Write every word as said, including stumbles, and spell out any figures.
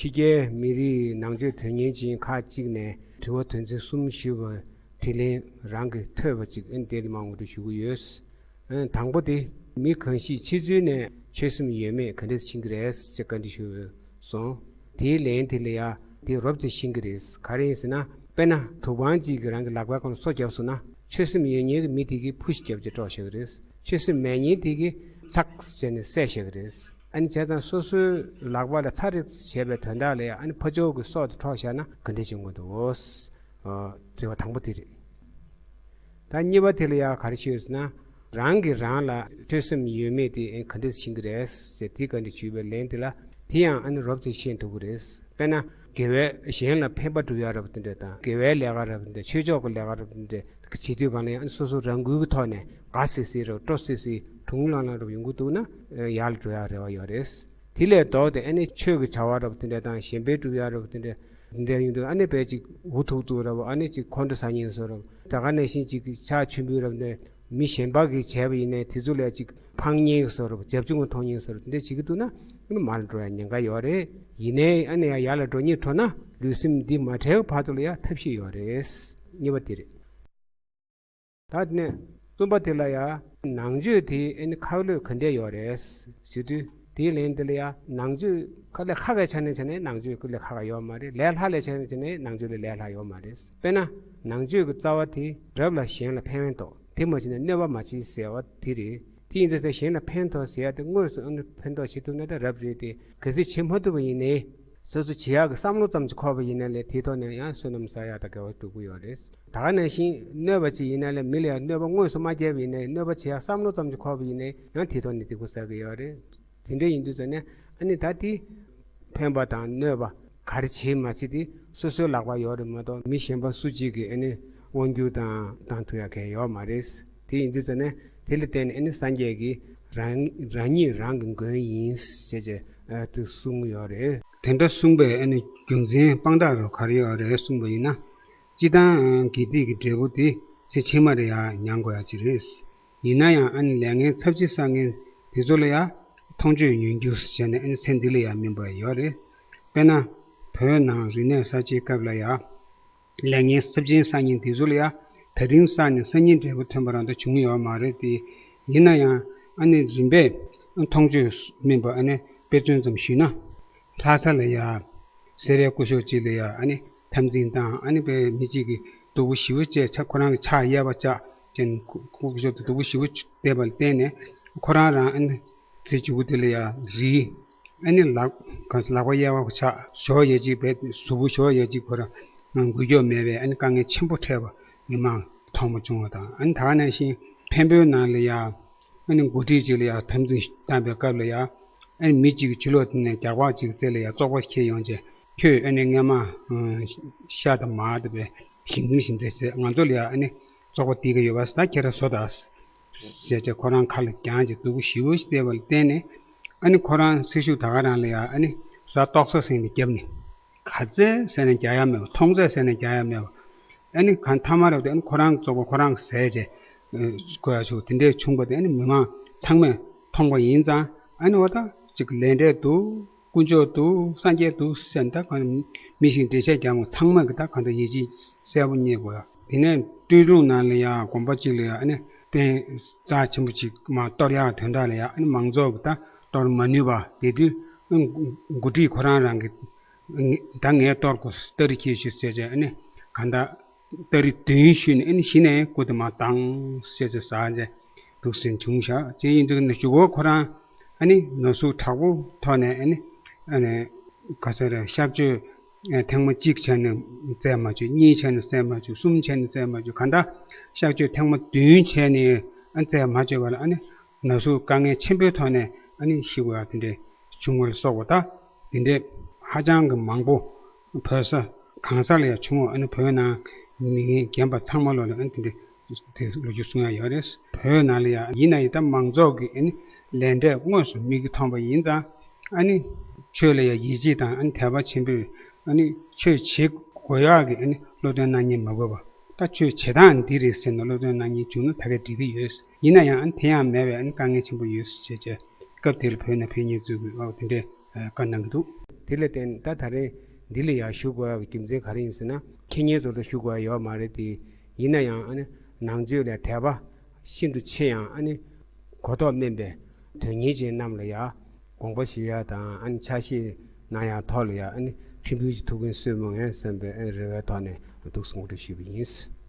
ཕྱི་རྒྱལ་མི་རིགས་ནང་ཆོས་དོན་གཉེར་ཅན་ཁག་ཅིག་ནས་དྲི་བ་དོན་ཚན་གསུམ་ཞུས་པ་དྲིས་ལན་རང་གིས་ཐོས་པ་ཅིག་ཨ་ནི་དེ་ལ་མར་ངོ་སྤྲོད་ཞུ་གི་ཡོད། ཨ་ནི་དང་པོ་དེ་མི་གང་ཞིག་ཕྱི་ཚུལ་ནས་ཆོས་སེམས་ཡོད་མེད་ག་འདྲས་ཤེས་ཀྱི་རེད་ཅེས་བཀའ་འདྲི་ཞུས་སོང་། དེའི་ལན་དེ་ལ་ཡ་དེ་རོབ་ཙམ་ཤེས་ཀྱི་རེད། ག་རེ་ཡིན་ཟེར་ན། དཔེར་ན་དུ་བང་ཅིག་གིས་རང་གི་ལག་པའི་སྒང་ལ་སོ་བརྒྱབ་སོང་ན། ཆོས་སེམས་ཡོད་མཁན་གྱི་མི་དེ་གིས་ཕུ་ཞིག་བརྒྱབ་བྱས་དཀྲོག་བཞག་གི་རེད། ཆོས་སེམས་མེད་མཁན་དེ་གིས་ཚག་བྱས་ནས་བསད་བཞག་གི་རེད། ཨ་ནི་བྱས་ཙང་སོ་སོའི་ལག་པ་ལ་ཚ་རེག་བྱས་པའི་དོན་དག་ལ་ཡང་ཨ་ནི་ཕ་ཕྱོགས་ཀྱི་སྲོག་དེ་འཕྲོག་བཞག་ན་ག་འདྲ་བྱུང་གི་འདུག། ཨོ། དྲི་བ་དང་པོ་དེ་རེད། ད་གཉིས་པ་དེ་ལ་ཡང་ག་རེ་ཞུས་ཟེར་ན། རང་གིས་རང་ལ་ཆོས་སེམས་ཡོད་མེད་དེ་ཨ་ནི་ག་འདྲ་ཤེས་ཀྱི་རེད་ཟེར་དེ་ག་འདྲ་ཞུས་པའི་ལན་དེ་ལ་དེ་ཡང་ཨ་ནི་རོབ་ཙམ་ཤེས་ཐུབ་ཀྱི་རེད། དཔེར་ན་དགེ་བའི་གཞན་ལ་ཕན་པ་སྒྲུབ་ཡག་རབ་དེ་འདྲ་དང་དགེ་བའི་ལས་ཀ་རབ་དེ་འདྲ་ཆོས་ཕྱོགས་ཀྱི་ལས་ཀ་རབ་དེ་འདྲ་བྱེད་དུས་གང་ལ་ཡང་ཨ་ནི་སོ་སོ་རང་འགུལ་གྱི་ཐོག་ནས་དགའ་སི་སི་རབ་སྤྲོ་སི་སི་དུང་ལང་ལང་རབ་ཡོང་གི་འདུག་ན་ཡར་ལ་འགྲོ་ཡག་རེ་བ་ཡོད་རེད། དེ་ལས་ལྡོག་སྟེ་ཨ་ནི་ཆོས་ཀྱི་བྱ་བ་རབ་དེ་འདྲ་དང་གཞན་ཕན་སྒྲུབ་ཡག་རབ་དེ་འདྲ་དེ་འདྲ་ཡོང་དུས་ཨ་ནི་དཔེ་ཅིག་འུ་ཐུག་ཐུག་རབ་ཨ་ནི་ཅིག་ཁོང་ཁྲོ་ཟ་མཁན་བཟོ་རབ་ད་ག་ནང་བཞིན་ཅིག་ཕྱག་མཆོད་འབུལ་རབ་ནས་མི་གཞན་པ་གིས་བྱས་པ་ཡིན་ནའི་དེ་ཚོ་ལ་ཅིག་ཕངས་མཁན་བཟོ་རབ་རྒྱབ་ལྗོངས་མཐོང་མཁན་བཟོ་རབ་དེ་འདྲ་བྱེད་ཀྱི་འདུག་ན་ཨ་ནི་མར་འགྲོ་ཡག་ཉེན་ཁ་ཡོད་རེད། ཡིན་ནའི་ཨ་ནི་ཡང་ཡར་ལ་འགྲོ་སྙིང་བྲོ་ན་ལུས་སེམས་འདི་མ་བྲལ་བར་དུ་ལ་ཡང་ཐབས་ཤེས་ཡོད་རེད། གཉིས་པ་དེ་རེད། ད་དེ་ནས་གསུམ་པ་དེ་ལ་ཡང་ནང་ཆོས་དེ་ཨ་ནི་ཁག་ལོས་ག་འདྲས་ཡོད་རེད་ཞུ་དུས་དེའི་ལན་དེ་ལ་ཡང་ནང་ཆོས་ཁག་ལས་ཁག་གི་ཆ་ནས་བྱས་ནས་ནང་ཆོས་ཁག་ལས་ཁག་ཡོད་མ་རེད། ལས་སླ་ལས་ཆ་ནས་བྱས་ནས་ནང་ཆོས་ལས་ལས་སླ་ཡོད་མ་རེད། དཔེར་ན་ནང་ཆོས་ཀྱི་རྩ་བ་དེ་རབ་ལ་གཞན་ལ་ཕན་ཡོན་ཏོག་དེ་མ་བྱས་ན་གནོད་པ་མ་བྱེད་ཟེར་བ་དེ་རེད། དེ་ཡིན་དུས་ད་གཞན་ལ་ཕན་ཐོགས་ཟེར་ཡག་དེ་དངོས་སུ་ཨ་ནི་ཕན་ཐོགས་བྱེད་ཐུབ་ན་ད་རབ་རེད་དེ་གལ་སྲིད་བྱེད་མ་ཐུབ་པ་ཡིན་ནའི་སོ་སོ་བྱེད་ཡག་གི་བསམ་བློ་ཙམ་ཅིག་འཁོར་བ་ཡིན་ན་ལས་དེའི་ཐོག་ནས་ཡང་བསོད་ནམས་བསགས་ཡག་དང་དགེ་བ་སྒྲུབ་ཀྱི་ཡོད་རེད། ད་ག་ནང་བཞིན་གནོད་པ་ཅིག་ཡིན་ན་ལས་མི་ལ་ཡང་གནོད་པ་དངོས་སུ་མ་བསྐྱལ་བ་ཡིན་ནའི་གནོད་པ་བྱེད་ཡག་བསམ་བློ་ཙམ་ཅིག་འཁོར་བ་ཡིན་ནའི་ཡང་དེའི་ཐོག་ནས་སྡིག་པ་བསགས་ཀྱི་ཡོད་རེད། དེ་འདྲ་ཡིན་དུས་ཙང་ནས་ཨ་ནི་ད་དེ་ཕན་པ་དང་གནོད་པ་ག་རེ་བྱེད་མ་བྱེད་དེ་སོ་སོའི་ལག་པར་ཡོད་རེད་མ་གཏོགས་མི་གཞན་པ་སུ་གཅིག་གིས་ཨ་ནི་དབང་བསྒྱུར་དང་བཏང་ཐུབ་ཡག་གང་ཡང་ཡོད་མ་རེད། དེ་ཡིན་དུས་ཙང་ནས་དེ་ལ་བརྟེན་ནས་ཨ་ནི་སངས་རྒྱས་ཀྱིས་རང་རང་ཉིད་རང་གི་མགོན་ཡིན་ཞེས་བྱས་དེ་གསུངས་ཡོད་རེད། དེ་འདྲ་གསུངས་པའི་ཨ་ནི་རྒྱུ་མཚན་དཔང་རྟགས་རུ་ག་རེ་ཡོད་རེད་གསུངས་པ་ཡིན་ན། སྤྱིར་བཏང་དགེ་སྡིག་གི་འབྲས་བུ་དེ་ཚེ་ཕྱི་མར་ཡང་མྱང་དགོས་ཡག་ཅིག་རེད། ཡིན་ན་ཡང་ཨ་ནི་ལས་ངན་ཚབས་ཆེ་བསགས་མཁན་དེ་ཚོ་ལ་ཡང་མཐོང་ཆོས་ཉོན་རྒྱུ་བྱས་ནས་ཨ་ནི་ཚེ་འདི་ལ་ཡང་སྨིན་པ་ཡོད་རེད། དཔེར་ན་བོད་ནང་རིག་གནས་གསར་བརྗེའི་སྐབས་ལ་ཡང་ལས་ངན་ཚབས་ཆེན་བསགས་མཁན་དེ་ཚོ་ལ་ཡང་ད་རིང་བསགས་ནས་སང་ཉིན་འབྲས་བུ་ཐོན་པ་རང་ད་བྱུང་ཡོད་མ་རེད་དེ། ཡིན་ན་ཡང་ཨ་ནི་རིམ་པས་མཐོང་ཆོས་སྨིན་པ་ཨ་ནི་དཔེ་མཚོན་ཙམ་ཞུས་ན། ལྷ་ས་ལ་ཡ། སེ་རའི་སྐུ་ཞབས་གཅིག་ལ་ཡ་ཨ་ནི་འཐབ་འཛིང་བཏང་ཨ་ནི་པའི་མི་གཅིག་གིས་སྡུག་པོ་ཞེ་པོ་བྱས་ཆ་ཁོ་རང་གི་ཕྱག་གཡས་པ་བཅག་ཅན་སྐུ་ཞབས་དེ་སྡུག་པོ་ཞེ་པོ་བསྡད་པ་ལ་བརྟེན་ནས་ཁོ་རང་རང་ཨ་ནི་ཚེ་མཇུག་དེ་ལ་ཡ་རིལ་ཨ་ནི་ལག་ག་ལག་པ་གཡས་པ་བཅག་ཞོགས་ཡ་གཅིག་བས་གཟུགས་པོ་ཞོགས་ཡ་གཅིག་ཁོ་རང་འགུལ་སྐྱོད་མེད་པས་ཨ་ནི་དཀའ་ངལ་ཆེན་པོ་འཕྲད་པ་མི་མང་མཐོང་པ་བྱུང་བ་དང་ཨ་ནི་ད་ག་ནང་བཞིན་འཕན་པོའི་ནང་ལ་ཡ། ཨ་ནི་འགོ་ཁྲིད་ཅིག་ལ་ཡང་འཐབ་འཛིང་བཏང་པའི་སྐབས་ལ་ཡང་ཨ་ནི་མི་གཅིག་གིས་ཕྱི་ལོགས་དེ་ནས་རྒྱག་པ་གཅིག་རྩེ་ལ་ཡང་བཙོག་པ་ཁྱེར་ཡོང་བྱས་ཁྱོད་ཨ་ནི་སྔ་མ་ཤ་དང་མར་དང་པའི་ཞིང་ཁྱིམ་ཞིག་འདི་བྱས་ང་ཚོ་ལ་ཡང་ཨ་ནི་བཙོག་པ་འདི་ག་ཡོད་པ་ད་ཁྱེད་རང་བཟོ་དང་ཟེར་བྱས་ཁོ་རང་ཁ་ལ་རྒྱང་བྱས་སྡུག་པོ་ཞེ་པོ་ཞིག་བལྟས་པ་ལ་བརྟེན་ནས་ཨ་ནི་ཁོ་རང་ཚེ་ཤུགས་ད་ག་རང་ལ་ཡང་ཨ་ནི་གཟའ་ཏོག་ཙམ་ཟིན་ནས་བརྒྱབ་ནས། ག་ཚད་ཟེར་ནས་རྒྱག་ཡ་མེད་པ་མཐོང་ཚད་ཟེར་ནས་རྒྱག་ཡ་མེད་པ། ཨ་ནི་གང་ཐ་མ་རེད་དེ་ཨ་ནི་ཁོ་རང་བཙོག་པ་ཁོ་རང་ཟས་བྱས་དགོས་ཡ་བྱུང་དེ་འདྲས་བྱུང་པ་དེ་ཨ་ནི་མི་མང་ཚང་མས་མཐོང་པ་ཡིན་ཙང་ཨ་ནི་འོ་ད་ཅིག་ལས་འབྲས་འདུག་དཀོན་མཆོག་འདུག་སངས་རྒྱས་འདུག་ཟེར་ད་གང་མི་ཞིག་འགྲེལ་བཤད་རྒྱག་མཁན་ཚང་མ་གི་ད་གང་ལྟར་ཡིད་ཆེས་གསལ་པོ་རྙེད་དགོས་ཡ། དེ་ནས་སྟོད་ལུང་ནང་ལ་ཡ་དགོན་པ་གཅིག་ལ་ཡ་ཨ་ནི་རྟེན་རྩ་ཆེན་པོ་གཅིག་མར་གཏོར་ཡ་དོན་དག་ལ་ཡ་ཨ་ནི་མང་ཚོགས་ཀྱི་ད་གཏོར་མ་ནུས་པ་དེ་དུས་འགོ་ཁྲིད་ཁོ་རང་རང་གི་ད་ངས་གཏོར་དགོས་སྟ་རེ་ཁྱེར་ཤོག་ཟེར་བྱས་ཨ་ནི་ག་ད་སྟ་རེ་བདུན་ཞུས་ནས་ཨ་ནི་གཞི་ནས་སྐུ་དེ་མར་བཏང་ཟེར་བྱས་ཟ་བྱས་འདུག་ཟིན་བྱུང་ཤག་ཅེས་ཡིན་ཙང་ནི་གཞུག་གུ་ཁོ་རང་ཨ་ནི་ན་ཟུག་དྲག་པོ་ཐོག་ནས་ཨ་ནི་ཨ་ནི་ག་ཟེར་རེད་གཤག་བཅོས་ཐེངས་མ་གཅིག་བྱས་ནས་བཙལ་མ་བཅུག་གཉིས་བྱས་ནས་བཙལ་མ་བཅུག་གསུམ་བྱས་ནས་བཙལ་མ་བཅུག་ག་ད་གཤག་བཅོས་ཐེངས་མ་བདུན་བྱས་ནས་ཨ་བཙལ་མ་བཅུག་པ་ལ་ཨ་ནི། ན་ཟུག་དཀའ་ངལ་ཆེན་པོའི་ཐོག་ནས་ཨ་ནི་ཤི་དགོས་ཡ་དེ་འདྲས་བྱུང་བ་ལ་སོགས་པ་ད་དེ་འདྲས་ཧ་ཅང་གི་མང་པོ་བོད་ས་གང་ས་ལ་ཡང་བྱུང་བ་ཨ་ནི་བོད་ནང་མི་ངན་རྒན་པ་ཚང་མ་ལོ་ལ་ཨ་ནི་དེ་འདྲས་དེ་ལོ་རྒྱུས་གསུང་ཡ་ཡོད་རེད། བོད་ནང་ལ་ཡང་ཡིན་ན་ཡང་ད་མང་ཚོགས་ཀྱི་ཨ་ནི་ལས་འབྲས་དངོས་སུ་མིག་གིས་མཐོང་པ་ཡིན་ཙང་ཨ་ནི་ཆོས་ལ་ཡང་ཡིད་ཆེས་དང་ཨ་ནི་དད་པ་ཆེན་པོས་ཨ་ནི་ཆོས་བྱེད་དགོས་ཡག་གི་ཨ་ནི་བློ་འདོན་གནང་ཉན་མ་དགོས་པ། ད་ཆོས་བྱེད་སྟངས་འདི་རེད་ཟེར་ནས་སློབ་སྟོན་གནང་མཁན་བྱུང་ན་ད་གས་འགྲིག་གི་ཡོད། ཡིན་ན་ཡང་དེ་ཡང་མེད་པའི་དཀའ་ངལ་ཆེན་པོ་ཡོད་ཟེར་བྱས་བྱས་སྐབས་དེར་བོད་ནས་ཕེབས་མཁན་ཚོས་ཨོ་དེ་འདྲས་ བཀའ་གནང་གི་འདུག་དེ་ལ་བརྟེན་ད་ད་རེས་འདི་ལ་ཡང་ཞུགས་དགོས་པའི་རྒྱུ་མཚན་ག་རེ་ཡིན་ཟེར་ན། ཁེ་ཉེན་ཚོ་ལ་ཞུགས་དགོས་ཡ་ཡོད་མ་རེད་དེ། ཡིན་ན་ཡང་ཨ་ནི་ནང་ཆོས་ལ་དད་པ་ཤིན་ཏུ་ཆེ་ཡང་ཨ་ནི་གོ་རྟོགས་དམན་པའི་དོན་གཉེར་ཅན་རྣམས་ལ་ཡང་དགོངས་པ་བཞེས་ཡ་དང་ཨ་ནི་ཕྱག་བཞེས་གནང་ཡ་ཐོག་ལ་ཡང་ཨ་ནི་ཕྲན་བུ་ཅིག་ཐུགས་ཕན་གསོས་མི་ངེས་བསམ་པའི་ཨ་ནི་རེ་བའི་ཐོག་ནས་འདུག་སེ་ངོ་སྤྲོད་ཞུས་པ་ཡིན།